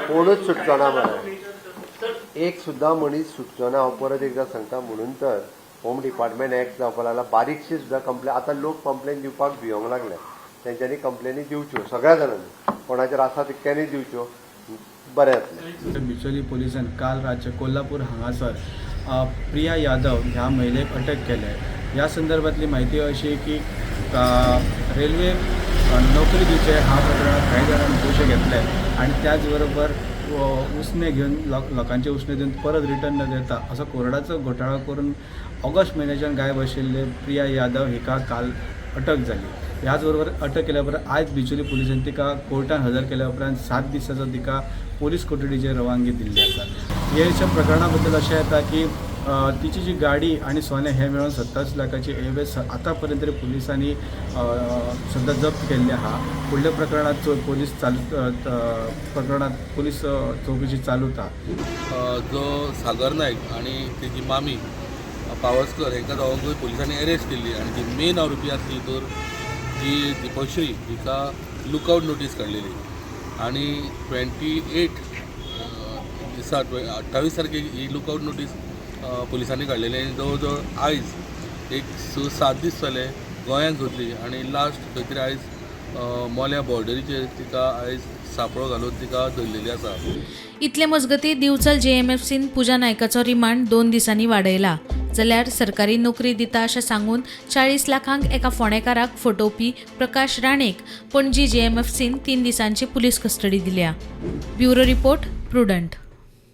कोणूच सुटचो ना मरे. एक सुद्दां मनीस सुटचो ना, हांव परत एकदां सांगता. म्हणून तर होम डिपार्टमेंट एक्ट जावपा लागला. बारीकशी सुद्दां कंप्लेन, आतां लोक कंप्लेन दिवपाक भियोंक लागले. तेंच्यांनी कंप्लेनी दिवच्यो, सगळ्या जाणांनी, कोणाचेर आसा तितक्यांनी दिवच्यो, बरें जातलें. बिचोली पोलिसान काल रातचे कोल्हापूर हांगासर प्रिया यादव ह्या महिलेक अटक केले. ह्या संदर्भातली माहिती अशी की रेल्वे नोकरी दिवचे ह्या प्रकरणात काही जाणांनी पयशे घेतले आणि त्याचबरोबर उसणे घेवन लोकांचे उसणे दिवन परत रिटर्न न देता असो कोरडाचो घोटाळो करून ऑगस्ट म्हयन्याच्यान गायब आशिल्ले प्रिया यादव हिका काल अटक जाली. ह्याच बरोबर अटक केल्या उपरांत आयज बिचोली पुलिसांनी तिका कोर्टान हजर केल्या उपरांत 7 दिसाचो तिका पोलीस कोठडीचेर रवानगी दिल्ली आसा. हे प्रकरणा बद्दल अशें येता की तिची जी गाडी आनी सोने हे मेळून 27 लाखाची एवज आतां पर्यंत तरी पुलिसांनी सद्या जप्त केल्ली आहा. फुडल्या प्रकरणात पोलीस चालू प्रकरणात पोलीस चौकशी चालूत आहा. जो सागर नायक आनी तेजी मामी पावसकर हेंकां दोगांकूय पुलिसांनी अरेस्ट केल्ली आनी जी मेन आरोपी आसली तर जी दीपश्री हिका लुकआवट नोटीस काडलेली आनी 28 दिसा, 28 तारखेक ही लुकआवट नोटीस पुलिसांनी काडलेली आनी जवळ जवळ आयज एक 6-7 दीस जाले गोंयांत सोदली आनी लास्ट खंय तरी आयज मोल्या बॉर्डरीचेर तिका आयज सापळो घालून तिका धरलेली आसा. इतले मजगती दिवचल जेएमएफसीन पूजा नायकाचो रिमांड 2 दिसांनी वाडयला. जाल्यार सरकारी नोकरी दिता अशें सांगून 40 लाखांक एका फोंडेकाराक फटोवपी प्रकाश राणेक पणजी जेएमएफसीन 3 दिसांची पुलीस कस्टडी दिल्या. Bureau report, Prudent.